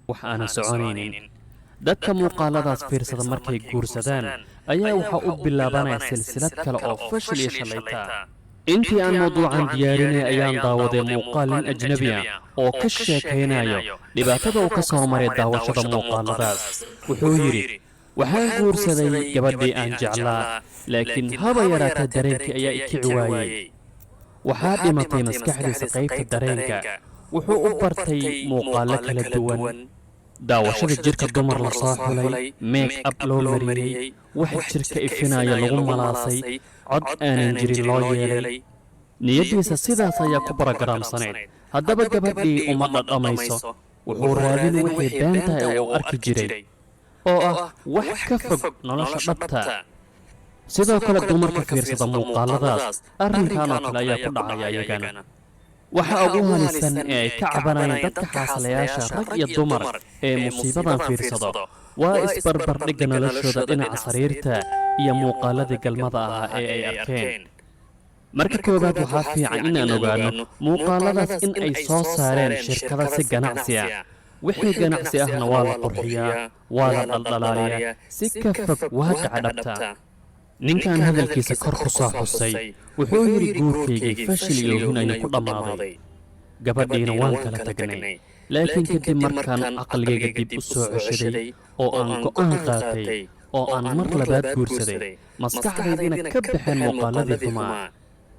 Wax aanan soconaynin. Dadka muuqaaladaas fiirsada markay guursadaan ayaa waxaa u bilaabanaya silsilad kale oo fashil iyo shallayta. Intii aan mawduucan diyaarinay ayaan daawaday muuqaal nin ajnebi ah oo ka sheekaynayo dhibaatada uu ka soo maray daawashada muuqaaladaas. Wuxuu yidhi: "Waxaan guursaday gabadhii aan jeclaa, laakiin haba yaraatee dareenkii ayaa i kici waayey." Waxaa dhimatay maskaxdiisa qaybta dareenka. Wuxuu u bartay muuqaallo kala duwan, daawashada jidhka dumar la soo xulay, make up loo mariyey, wax jidhka ifinaya lagu malaasay, cod aanan jirin loo yeelay. Niyaddiisa sidaas ayaa ku barogaraamsanayd. Haddaba gabadhii uma dhadhamayso. Wuxuu raadin wixii beenta ee uu arki jiray, oo ah wax ka fog nolosha dhabta. Sidoo kale dumarka fiirsada muuqaaladaas arrinkan oo kale ayaa ku dhacaya iyagana. Waxa ugu halisan ee ay ka cabanayaan dadka xaaslayaasha, rag iyo dumar, ee musiibadan fiirsado waa isbarbardhigga noloshooda dhinaca sariirta iyo muuqaaladii galmada ahaa ee ay arkeen. Marka koowaad, waxaa fiican inaan ogaanno muuqaaladaas in ay soo saareen shirkada si ganacsi ah. Wixii ganacsi ahna waa la qurxiyaa, waa la dhaldhalaaliyaa si ka fog waaqica dhabta. Ninkan hadalkiisa kor ku soo xusay wuxuu yidhi: "Guurkaygii fashil iyo hin ayuu ku dhammaaday, gabadhiina waan kala tagnay. Laakiin kadib markaan caqligayga dib u soo ceshaday oo aan go'aan qaatay oo aan mar labaad guursaday, maskaxdaydina ka baxeen muuqaaladii xumaa,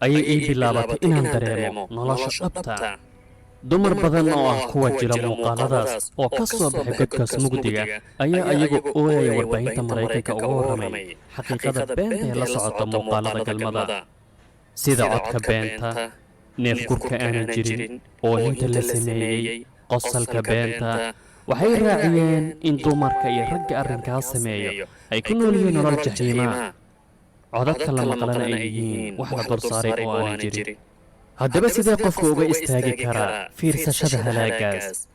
ayay ii bilaabatay inaan dareemo nolosha dhabta." Dumar badan oo ah kuwa jira muuqaaladaas oo ka soo baxay godkaas mugdiga ayaa ayagu ooyaya warbaahinta Maraykanka uga warramay xaqiiqada beenta ee la socota muuqaalada galmada, sida codka beenta, neefgurka aanan jirin, oohinta la sameeyey, qosalka beenta. Waxay raaciyeen in dumarka iyo ragga arrinkaas sameeyo ay ku nool yihiin nolol jaxiimaa, codadka la maqlana ay yihiin wax la dul saaray oo aanan jirin. Haddaba sidee qofku uga istaagi karaa fiirsashada halaagaas?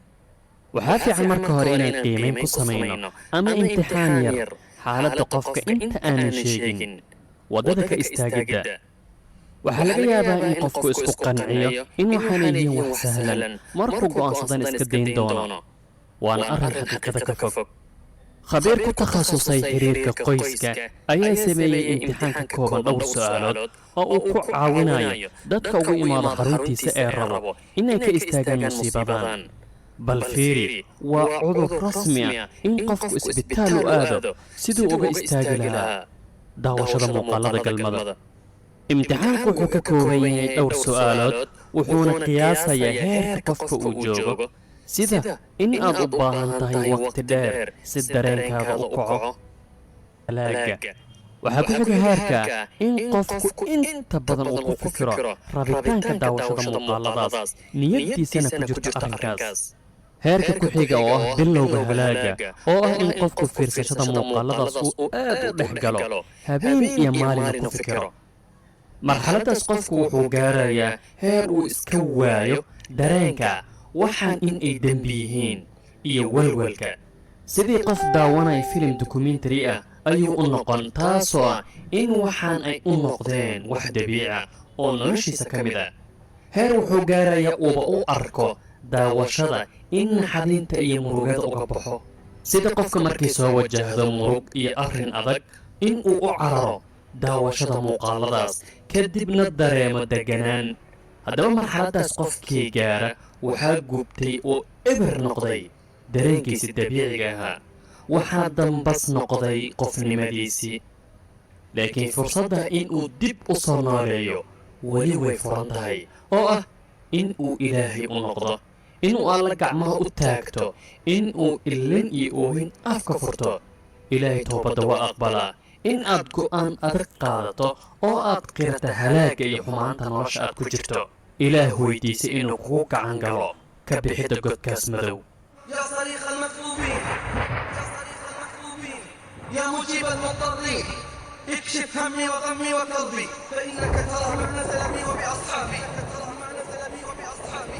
Waxaa fiican marka hore inaan qiimayn ku samayno ama imtixaan yar xaaladda qofka inta aanan sheegin waddada ka istaagidda. Waxaa laga yaabaa in qofku isku qanciyo in waxaanay yihiin wax sahlan, markuu go'aansadan iska dayn doono, waana arrin xaqiiqada ka fog. Khabiir ku takhasusay xiriirka qoyska ayaa sameeyey imtixaan ka kooban dhowr su'aalood oo uu ku caawinayo dadka ugu imaado xaruntiisa ee rabo inay ka istaagaan musiibadan. Bal fiiri, waa cudur rasmi ah in qofku isbitaal u aado siduu uga istaagi lahaa daawashada muuqaalada galmada. Imtixaanku wuxuu ka kooban yahay dhowr su'aalood, wuxuuna qiyaasayaa heerka qofka uu joogo, sida in aad u baahan tahay waqti dheer si dareenkaada u kaco halaaga. Waxaa ku xiga heerka in qofku inta badan uu ku fikiro rabitaanka daawashada muuqaaladaas, niyaddiisana ku jirto arrinkaas. Heerka ku xiga oo ah bilowga halaaga, oo ah in qofku fiirsashada muuqaaladaas uu aad u dhex galo, habeen iyo maalina ku fikiro. Marxaladdaas qofku wuxuu gaarayaa heer uu iska waayo dareenka waxaan in ay dembi yihiin iyo walwalka. Sidii qof daawanaya filim dokumentary ah ayuu u noqon, taasoo ah in waxaan ay u noqdeen wax dabiica oo noloshiisa ka mid ah. Heer wuxuu gaarayaa uuba u arko daawashada in naxadinta iyo murugada uga baxo, sida qofka markay soo wajahdo murug iyo arrin adag in uu u cararo daawashada muuqaaladaas, kadibna dareemo deganaan. Haddaba marxaladdaas qofkii gaara waxaa gubtay oo eber noqday dareenkiisii dabiiciga ahaa, waxaa dambas noqday qofnimadiisii. Laakiin fursadda in uu dib u soo nooleeyo weli way furan tahay, oo ah in uu Ilaahay u noqdo, inuu Alla gacmaha u taagto, in uu ilin iyo oohin afka furto. Ilaahay toobadda waa aqbalaa. In aad go'aan adag qaadato oo aad qirata halaagga iyo xumaanta nolosha aad ku jirto, Ilaah weydiisay inuu kugu gacan galo ka bixidda godkaas madow. يا صريخ المطلوبين، يا صريخ المطلوبين، يا مجيب المضطرين، اكشف همي وغمي وكربي، فإنك ترى ما نزل بي وبأصحابي، ترى ما نزل بي وبأصحابي.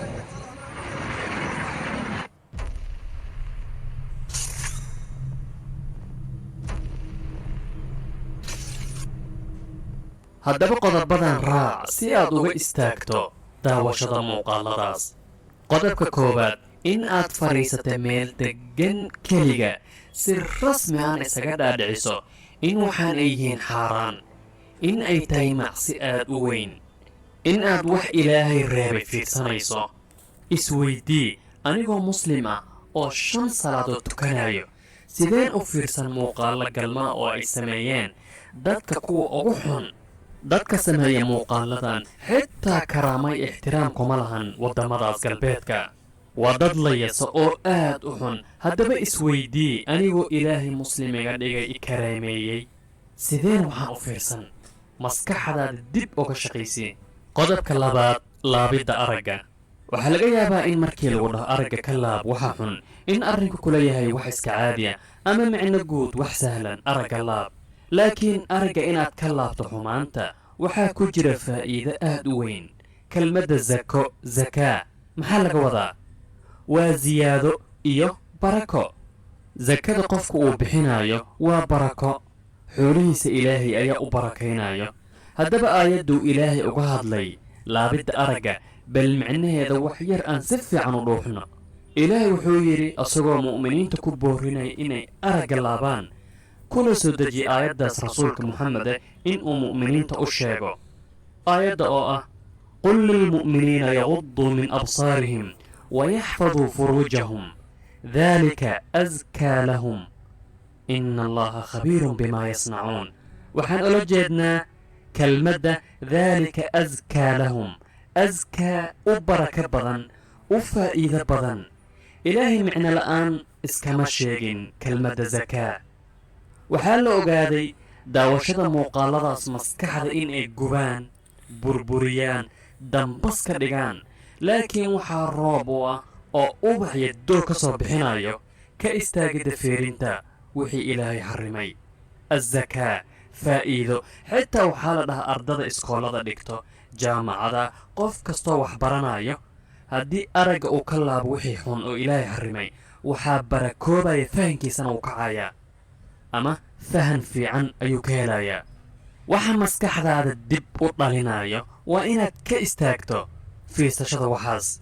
Haddaba qodobadan raac si aad uga istaagto daawashada muuqaaladaas. Qodobka koowaad: In aad fadhiisata meel deggan keliga, si rasmi aan isaga dhaadhiciso in waxaan ay yihiin xaaraan, in ay tahay macsi aad u weyn, in aad wax Ilaahay reebay fiirsanayso. Isweydii: anigoo Muslim ah oo shan salaadood tukanayo, sideen u fiirsan muuqaallo galmaa oo ay sameeyeen dadka kuwa ugu xun? Dadka sameeya muuqaaladan xitaa karaamay ixtiraam kuma lahan waddamadaas galbeedka. Waa dad la yaso oo aad u xun. Haddaba isweydii: anigoo Ilaahay Muslim iga dhigay, i karaameeyey, sideen waxaan u fiirsan? Maskaxdaada dib uga shaqaysii. Qodobka labaad, laabidda aragga. Waxaa laga yaabaa in markii lagu dhaho aragga ka laab waxa xun, in arrinku kula yahay wax iska caadiya ama micno guud, wax sahlan, aragga laab. Laakiin aragga inaad ka laabto xumaanta waxaa ku jira faa'iido aad u weyn. Kelmadda zako, zakaa, maxaa laga wadaa? Waa siyaado iyo barako. Sakada qofku uu bixinayo waa barako, xoolihiisa Ilaahay ayaa u barakaynayo. Haddaba aayadduu Ilaahay uga hadlay laabidda aragga, bal micnaheeda wax yar aan si fiican u dhuuxno. Ilaahay wuxuu yidhi, isagoo mu'miniinta ku boorinaya inay aragga laabaan, kuna soo dejiyey aayaddaas rasuulka Muxamede inuu mu'miniinta u sheego, aayadda oo ah: قل للمؤمنين يغضوا من أبصارهم ويحفظوا فروجهم ذلك أزكى لهم إن الله خبير بما يصنعون. Waxaan ula jeednaa kelmadda ذلك أزكى لهم، أزكى u barako badan, u faa'iido badan. Ilaahay micno la'aan iskama sheegin kelmadda zakaa. Waxaa la ogaaday daawashada muuqaaladaas maskaxda in ay gubaan, burburiyaan, dambas ka dhigaan. Laakiin waxaa roob u ah oo ubax iyo doog ka soo bixinayo ka istaagidda feerinta wixii Ilaahay xarrimay. Azakaa, faa'iido. Xitaa waxaa la dhahaa ardada iskoolada dhigto, jaamacada, qof kastoo wax baranayo, haddii aragga uu ka laabo wixii xun oo Ilaahay xarrimay, waxaa barakoobaya fahankiisana, uu kacayaa ama fahan fiican ayuu ka helayaa. Waxa maskaxdaada dib u dhalinayo waa inaad ka istaagto fiirsashada waxaas.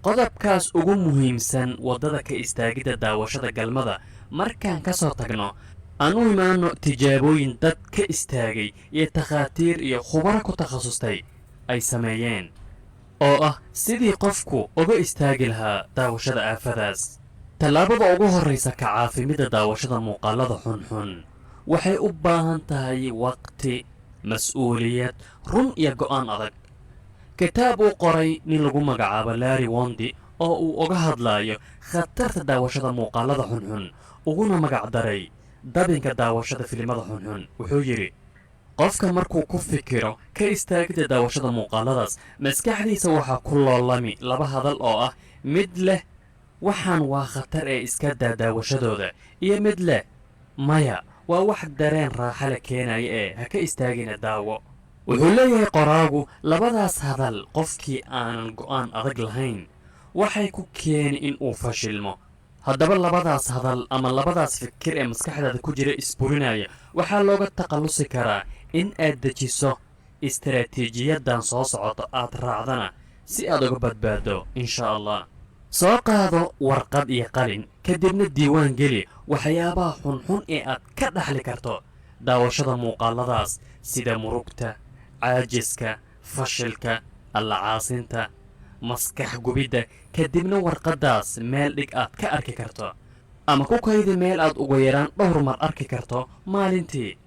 Qodobkaas ugu muhiimsan waddada ka istaagidda daawashada galmada markaan ka soo tagno, aan u imaanno tijaabooyin dad ka istaagay iyo takhaatiir iyo khubaro ku takhasustay ay sameeyeen, oo ah sidii qofku uga istaagi lahaa daawashada aafadaas. Tallaabada ugu horraysa ka caafimidda daawashada muuqaalada xunxun waxay u baahan tahay waqti, mas-uuliyad, run iyo go'aan adag. Kitaab uu qoray nin lagu magacaabo Larry Wondi oo uu uga hadlaayo khatarta daawashada muuqaalada xunxun, uguna magac daray Dabinka Daawashada Filimada Xunxun, wuxuu yidhi: qofka markuu ku fikiro ka istaagidda daawashada muuqaaladaas, maskaxdiisa waxaa ku loolami laba hadal oo ah: mid leh waxaan waa khatar ee iska daa daawashadooda, iyo mid leh maya, waa wax dareen raaxa le keenaya ee ha ka istaagina, daawo. Wuxuu leeyahay qoraagu, labadaas hadal qofkii aanan go'aan adag lahayn waxay ku keeni in uu fashilmo. Haddaba labadaas hadal ama labadaas fikir ee maskaxdaada ku jira isburinaya waxaa looga takhallusi karaa in aad dejiso istaraatiijiyaddan soo socoto, aad raacdana si aad uga badbaaddo, insha Allah. Soo qaado warqad iyo qalin, kadibna diiwaan geli waxyaabaha xunxun ee aad ka dhaxli karto daawashada muuqaaladaas, sida murugta, caajiska, fashilka, allacaasinta, maskax gubidda. Kadibna warqaddaas meel dhig aad ka arki karto, ama ku kaydi meel aad ugu yaraan dhowr mar arki karto maalintii,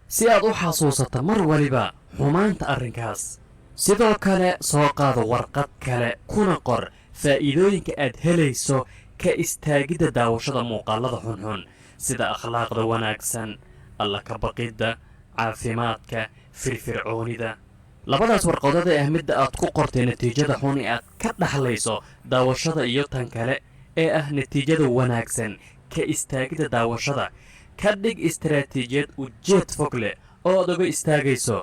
si aad u xasuusato mar waliba xumaanta arrinkaas. Sidoo kale soo qaado warqad kale, kuna qor faa'iidooyinka aad helayso ka istaagidda daawashada muuqaalada xunxun, sida akhlaaqda wanaagsan, Alla ka baqidda, caafimaadka, firfircoonida. Labadaas warqadood ee ah midda aad ku qortay natiijada xun ee aad ka dhaxlayso daawashada iyo tan kale ee ah natiijada wanaagsan ka istaagidda daawashada, ka dhig istaraatiijiyad ujeed fog leh oo aad uga istaagayso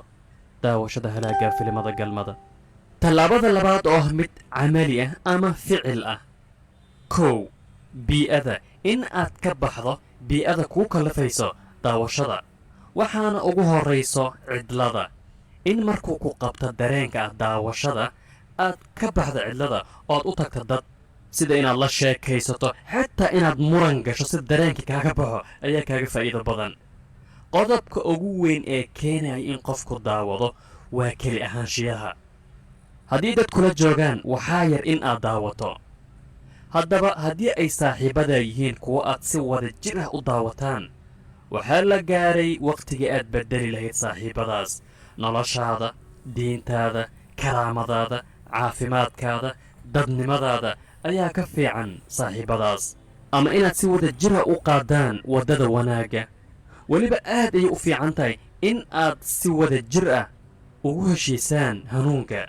daawashada halaagga filimada galmada. Tallaabada labaad oo ah mid camali ah ama ficil ah: 1, bii'ada. In aad ka baxdo bii'ada kuu kallafayso daawashada, waxaana ugu horrayso cidlada. In markuu ku qabto dareenka ah daawashada, aad ka baxdo cidlada oo aad u tagto dad. Sida inaad la sheekaysato, xitaa inaad muran gasho si dareenka kaaga baxo ayaa kaaga faa'iido badan. Qodobka ugu weyn ee keenaya in qofku daawado waa keli ahaanshiyaha. Haddii dad kula joogaan, waxaa yar in aad daawato. Haddaba haddii ay saaxiibadaa yihiin kuwo aad si wada jir ah u daawataan, waxaa la gaaray wakhtigii aad beddeli lahayd saaxiibbadaas. Noloshaada, diintaada, karaamadaada, caafimaadkaada, dadnimadaada ayaa ka fiican saaxiibbadaas, ama inaad si wada jira u qaadaan waddada wanaagga. Weliba aad ayay u fiican tahay in aad si wada jir ah ugu heshiisaan hanuunka.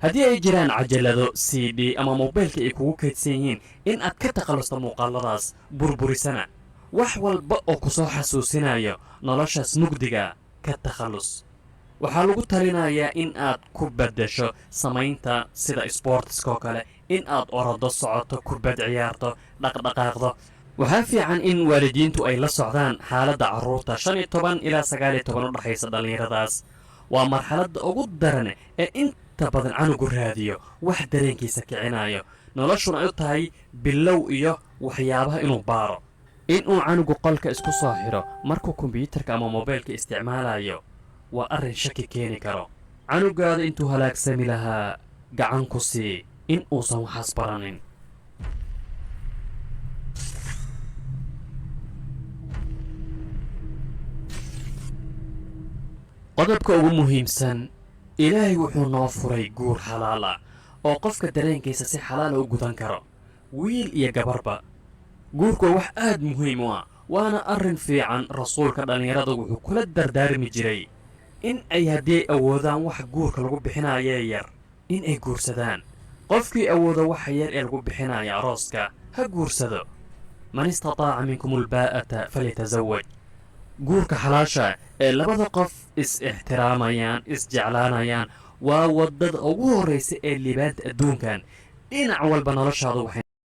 Haddii ay jiraan cajalado, CD ama mobaylka ay kugu kaydsan yihiin, in aad ka takhallusto muuqaaladaas, burburisana. Wax walba oo ku soo xasuusinayo noloshaas mugdiga ka takhallus. Waxaa lagu talinayaa in aad ku beddesho samaynta sida sboortiska oo kale, in aad orodo, socoto, kubad ciyaarto, dhaqdhaqaaqdo. Waxaa fiican in waalidiintu ay la socdaan xaaladda carruurta 15 ilaa 19 u dhexaysa. Dhallinyaradaas waa marxaladda ugu daran ee inta badan canugu raadiyo wax dareenkiisa kicinayo, noloshuna ay u tahay bilow iyo waxyaabaha inuu baaro. Inuu canugu qolka isku soo xidho markuu kombyuutarka ama mobaylka isticmaalayo waa arrin shaki keeni karo. Canugaada intuu halaagsami lahaa, gacan ku sii in uusan waxaas baranin. Qodobka ugu muhiimsan, Ilaahay wuxuu noo furay guur xalaal ah oo qofka dareenkiisa si xalaala u gudan karo, wiil iyo gabarba. Guurku waa wax aad muhiim u ah, waana arrin fiican. Rasuulka dhallinyarada wuxuu kula dardaarmi jiray in ay haddii ay awoodaan wax guurka lagu bixinayee yar in ay guursadaan. Qofkii awooda waxa yar ee lagu bixinaya arooska ha guursado. Man istataaca minkum ulbaa'ata falyatazawaj. Guurka xalaasha ee labada qof is-ixtiraamayaan, is-jeclaanayaan, waa waddada ugu horraysa ee liibaanta adduunkan. Dhinac walba noloshaadu waxay